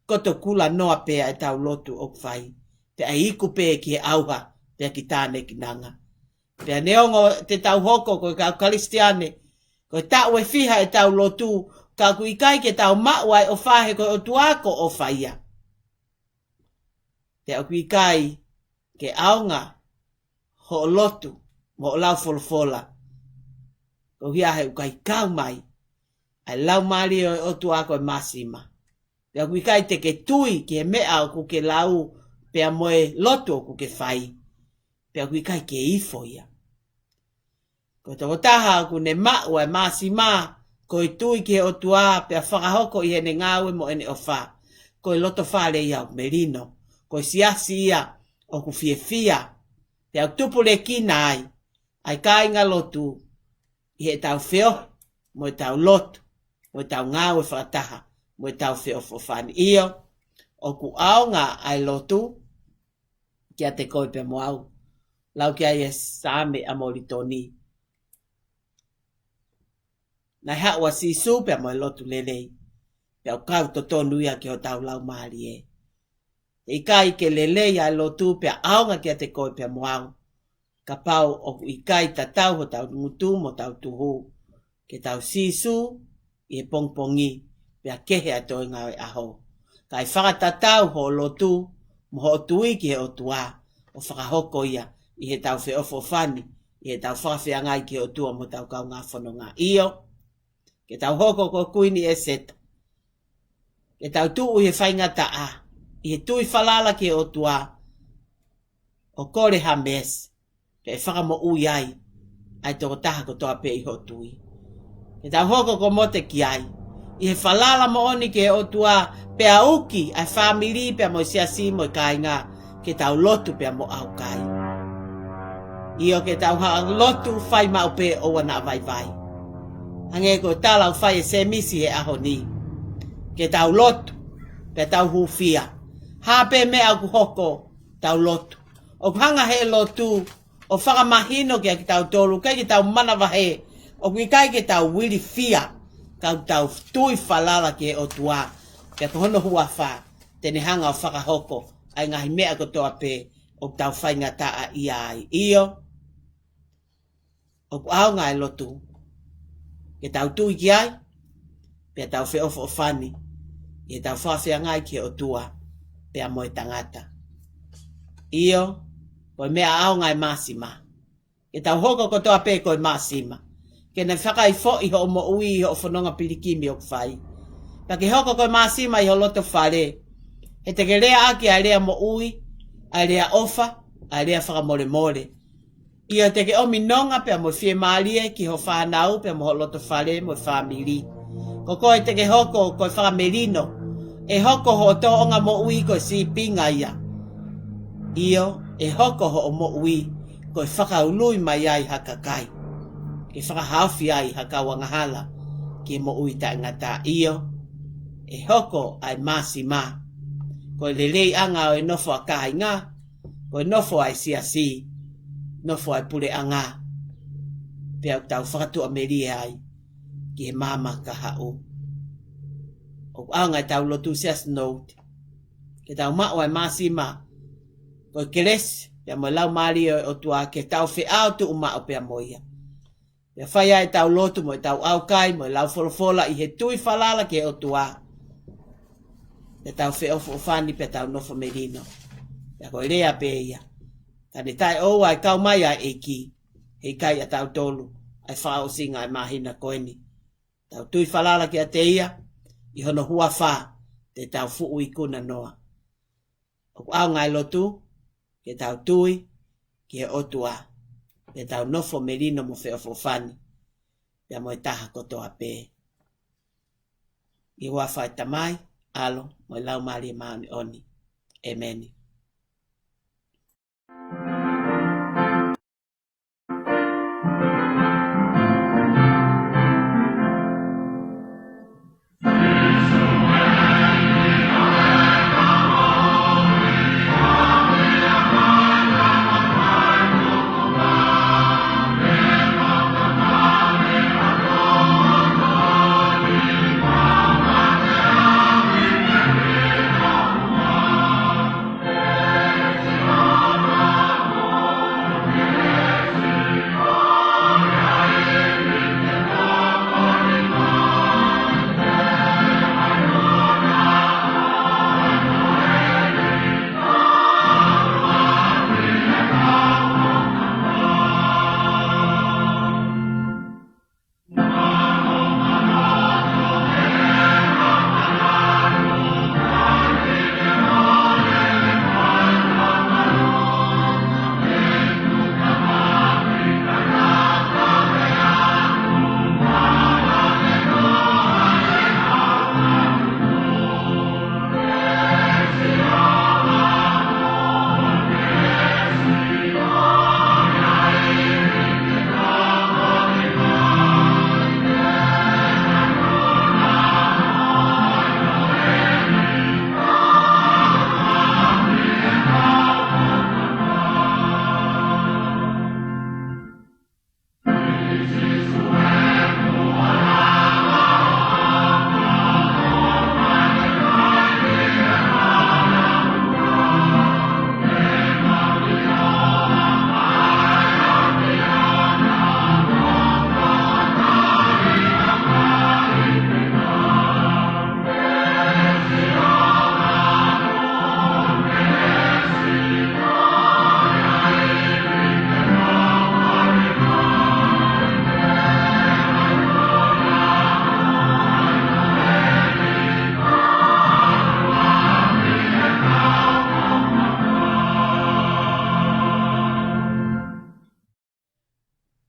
koto kula noa pē ʻetau lotu ʻoku fai, pea ʻe iku pē ki he ʻauha, pea ki tānekinanga. Pea neongo te tau hoko ko e kau Kalisitiane, ko e taʻu ʻe fiha ʻetau lotu, ka ʻoku ʻikai ke tau maʻu ʻa e ʻofa, he ko e ʻOtua ko e ʻofa ia. Pea ʻoku ʻikai ke ʻaonga hoʻo lotu mo hoʻo lau folofola, koeʻuhi he ʻoku ʻikai kau mai ʻa e Laumālie ʻo e ʻOtua ko e māsima. Pea ʻoku ʻikai te ke tui ki he meʻa ʻoku ke lau, pea mo e lotu ʻoku ke fai. Pea ʻoku ʻikai ke ifo ia. Ko e tokotaha ʻoku ne maʻu ʻa e māsima, ko e tui ki he ʻOtua, pea fakahoko ʻi heʻene ngāue mo ʻene ʻofa, ko e lotofale ia ʻoku melino, ko e siasi ia ʻoku fiefia, pea ʻoku tupulekina ai ʻa e kāingalotu ʻi heʻetau feohi, mo ʻetau lotu, mo ʻetau ngāue fakataha, mo ʻetau feʻofoʻofani. ʻIo, ʻoku ʻaonga ʻa e lotu kiate koe pea mo au. Lau ki ai e Saame ʻa Molitoni. Naʻe haʻu ʻa Sīsū pea mo e lotu lelei, pea ʻoku kau totonu ia ki hotau laumālie. ʻE ʻikai ke lelei ʻa e lotu pea ʻaonga kiate koe pea mo au, kapau ʻoku ʻikai tatau hotau ngutu mo hotau tuhu ke tau Sīsū ʻi he pongipongi, pea kehe ʻa e toenga ʻo e ʻaho. Kae fakatatau hoʻo lotu mo hoʻo tui ki he ʻOtua, ʻo fakahoko ia ʻi heʻetau feʻofoʻofani, ʻi heʻetau fakafeangai ki he ʻOtua mo hotau kaungā fononga. ʻIo, ke tau hoko ko Kuini ʻEseta, ke tau tuʻu ʻi he faingataʻa, ʻi he tui falala ki he ʻOtua, ʻo kole ha meesi, ke fakamoʻui ai ʻa e tokotaha kotoa pē ʻi hoʻo tui. Ke tau hoko ko Motekiai, ʻi he falala moʻoni ki he ʻOtua, pea uki ʻa e fāmili pea mo e siasi mo e kāinga, ke tau lotu pea mo ʻaukai. ʻIo, ke tau ha lotu fai maʻu pē ʻoua naʻa vaivai. Hangē ko e tala ʻoku fai ʻe Sēmisi he ʻaho ni. Ke tau lotu, pea tau hūfia. Hā pē meʻa ʻoku hoko, tau lotu. ʻOku hanga he lotu ʻo fakamahino kiate kitautolu, ʻikai ke tau manavahē, ʻoku ʻikai ke tau ilifia, ka ʻoku tau tui falala ki he ʻOtua. Pea ko hono huafa, te ne hanga ʻo fakahoko ʻa e ngaahi meʻa kotoa pē ʻoku tau faingataʻaʻia ai. ʻIo, ʻoku ʻaonga e lotu ke tau tui ki ai, pea tau feʻofoʻofani ʻi heʻetau fakafeangai ki he ʻOtua pea mo e tangata. ʻIo, ko e meʻa ʻaonga e māsima. Ke tau hoko kotoa pē ko e māsima. Ke ne fakaifoʻi hoʻo moʻui ʻi hoʻo fononga pilikimi ʻoku fai. Pea ke hoko ko e māsima ʻi ho lotofale. He te ke leaʻaki ʻa e lea moʻui, ʻa e lea ʻofa, ʻa e lea fakamolemole. ʻIo, te ke ʻomi nonga pea mo e fiemālie ki ho fānau pea mo ho lotofale mo e fāmili. Ko koe te ke hoko ko e fakamelino. ʻE hoko hoʻo tōʻonga moʻui ko e sīpinga ia. ʻIo, ʻe hoko hoʻo moʻui ko e fakaului mai ai ha kakai, ke fakahaofi ai ha kau angahala ki he moʻui taʻengata. ʻIo, ʻe hoko ʻa e māsima ko e leleiʻanga ʻo e nofo ʻa kāinga, ko e nofo ʻa e siasi, nofo ʻa e puleʻanga. pea ʻoku tau fakatuʻamelie ai ki he maama kahaʻu. ʻOku ʻaonga ʻetau lotu Siasi Nouti ke tau maʻu ʻa e māsima ko e kelesi pea mo e Laumālie ʻo e ʻOtua ke tau feʻao tuʻu maʻu pea mo ia. Pea fai ai ʻetau lotu mo ʻetau ʻaukai mo e lau folofola ʻi he tui falala ki he ʻOtua. Pea tau feʻofoʻofani pea tau nofo melino. Pea ko e lea pē ia. Ka ne taʻeʻoua ʻa e kau mai ʻa e ʻEiki, heʻikai ʻa tautolu ʻa e fakaʻosinga ʻa e māhina ko eni. Tau tui falala kiate ia, ʻi hono huafa te tau fuʻu ikuna noa. ʻOku ʻaonga e lotu ke tau tui ki he ʻOtua, ke tau nofo melino mo feʻofoʻofani pea mo e taha kotoa pē. ʻI he huafa ʻo e Tamai, ʻAlo, mo e Laumālie Māʻoniʻoni. ʻEmeni.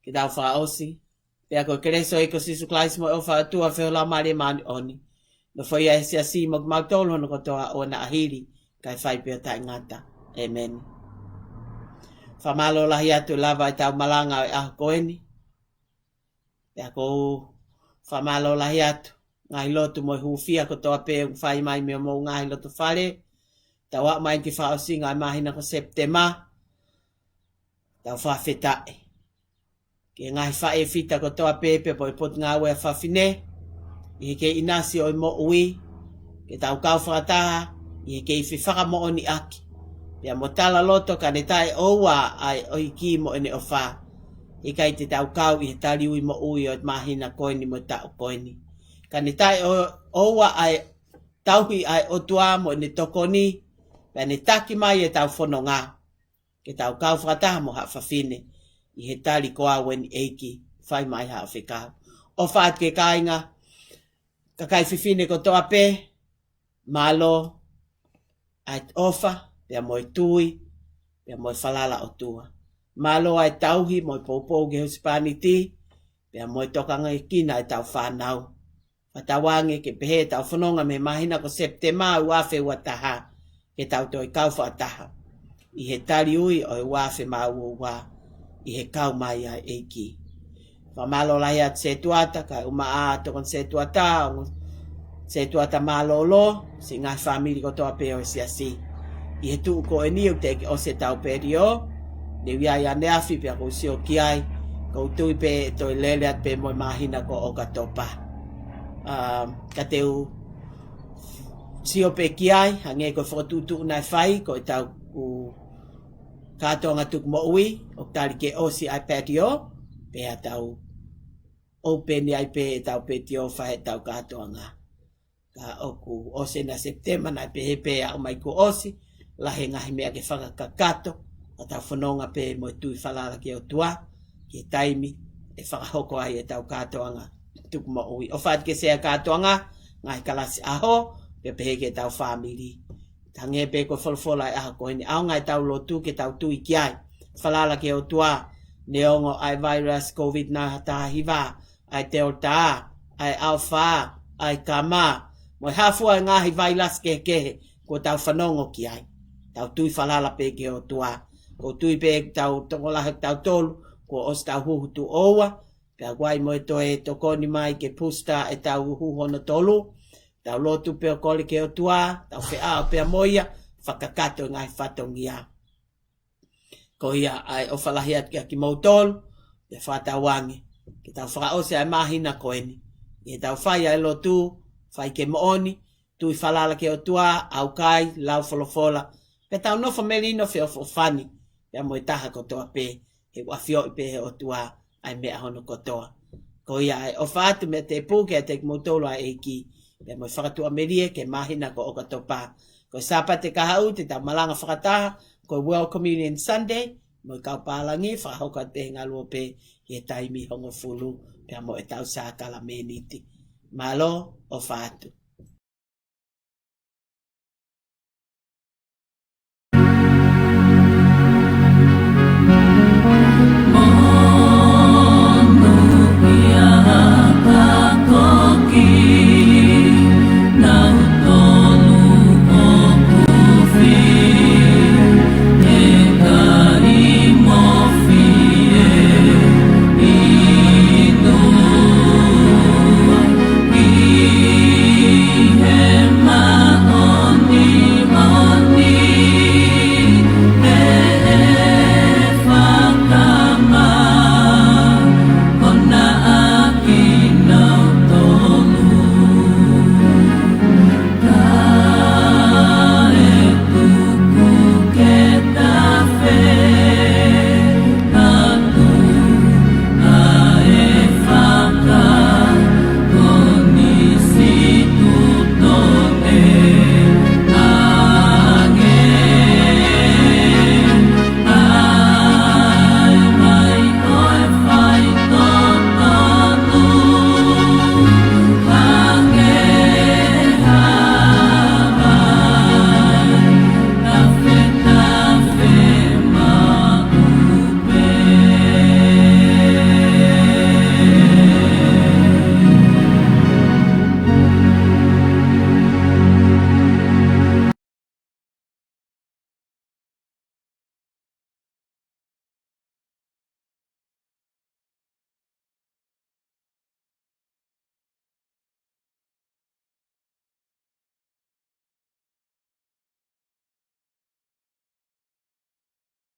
Ke tau fakaʻosi. Pea ko e kelesi ʻa e ʻEiki ko Sīsū Kalaisi mo e ʻofa ʻa e ʻOtua, feohi ʻa e Laumālie Māʻoniʻoni, nofoʻia ʻe he Siasi mo kimautolu hono kotoa ʻo ʻoua naʻa hili, kae fai pē ʻo taʻengata. ʻEmeni. Fakamālō lahi atu ʻi he lava ʻetau malanga ʻo e ʻaho ko eni. Pea ʻoku ou fakamālō lahi atu ngaahi lotu mo e hūfia kotoa pē ʻoku fai mai mei homou ngaahi loto fale. Tau aʻu mai ki he fakaʻosinga ʻo e māhina ko Sepitema. Tau fakafetaʻi ki he ngaahi faʻē fita kotoa pē pea mo e Potungāue ʻa Fafine, ʻi he kei ʻinasi ʻo e moʻui, ke tau kau fakataha ʻi he kei fefakamoʻoniʻaki pea mo talaloto ka ne taʻeʻoua ʻa e ʻEiki mo ʻene ʻofa, ʻikai te tau kau ʻi he taliui moʻui ʻo e māhina ko eni mo e taʻu ko eni. Ka ne taʻeʻoua ʻa e tauhi ʻa e ʻOtua mo ʻene tokoni, pea ne taki mai ʻetau fononga ke tau kau fakataha mo haʻa fafine ʻi he tali ko au eni ʻEiki, fai mai haʻo fekau. ʻOfa atu ki he kāinga, kakai fefine kotoa pē, mālō ʻa e ʻofa pea mo e tui pea mo e falala ʻOtua. Mālō ʻa e tauhi mo e poupou ki he husepāniti pea mo e tokanga ki heʻetau fānau. Fakatauange ke pehē ʻetau fononga mei he māhina ko Sepitema ua afe ua taha, ke tau toe kau fakataha ʻi he taliui ʻo e ua afe mā ua ua, ʻi he kau mai ʻa e ʻEiki. Fakamālō lahi atu Setuata, kae ʻumaʻā tokoni Setuata, ongo Setuata mālōlō, siʻi ngaahi fāmili kotoa pē ʻo e Siasi. ʻI he tuʻu ko eni ʻoku teʻeki ʻosi ʻetau peliō, ne u ʻi ai ʻaneafi pea ʻoku ou sio ki ai, ʻOku ou tui pē ʻe toe lele atu pē mo e māhina ko ʻOkatopa. Um, ka te u sio pē ki ai, hangē ko e fokotuʻutuʻu naʻe fai, ko ʻetau kātoanga tuku moʻui, ʻoku tali ke ʻosi ʻa e patio, pea tau open ai pē ʻetau patio fai ʻetau kātoanga. Ka ʻoku ʻosi ʻena Sepitema, naʻe pehē pē ʻa ʻomai kuo ʻosi, lahi e ngaahi meʻa ke fakakakato, ka tau fononga pē mo e tui falala ki he ʻOtua, ki he taimi ʻe fakahoko ai ʻetau kātoanga tuku moʻui. ʻOfa atu ki he sea kātoanga, ngaahi kalasi ʻaho, pea pehē ki heʻetau fāmili. Hangē pē ko e folofola ʻa e ʻaho ko eni, ʻaonga ʻetau lotu ke tau tui ki ai. Falala ki he ʻOtua, neongo ʻa e virus COVID taha hiva, ʻa e Delta, ʻa e Alpha, ʻa e Gamma, mo e hā fua e ngaahi vailasi kehekehe kuo tau fanongo ki ai. Tau tui falala pē ki he ʻOtua. ʻOku ou tui pē ʻoku tau tokolahi ʻo tautolu, kuo ʻosi ʻetau huhu tuʻo ua, pea ʻoku ʻi ai mo e toe tokoni mai ke booster ʻetau huhu hono tolu. Tau lotu pē ʻo kole ki he ʻOtua, tau feʻao pē mo ia, fakakakato e ngaahi fatongia. Ko ia ʻa e ʻofa lahi atu kia kimoutolu, pea fakatauange ke tau fakaʻosi ʻa e māhina ko eni. ʻI heʻetau fai ʻa e lotu, fai ke moʻoni, tui falala ki he ʻOtua, ʻaukai, lau folofola, pea tau nofo melino feʻofoʻofani, pea mo e taha kotoa pē, he ʻoku ʻafioʻi pē ʻe he ʻOtua ʻa e meʻa hono kotoa. Ko ia ʻa e ʻofa atu mei he tēpile kiate kimoutolu ʻa e ʻEiki, pea mo e fakatuʻamelie ki he māhina ko ʻOkatopa. Ko e Sāpate kahaʻu te tau malanga fakataha, ko e World Communion Sunday, mo e kau pālangi, fakahoko atu pē he ngaluope ki he taimi hongofulu, pea mo ʻetau sākalamēniti. Mālō, ʻofa atu.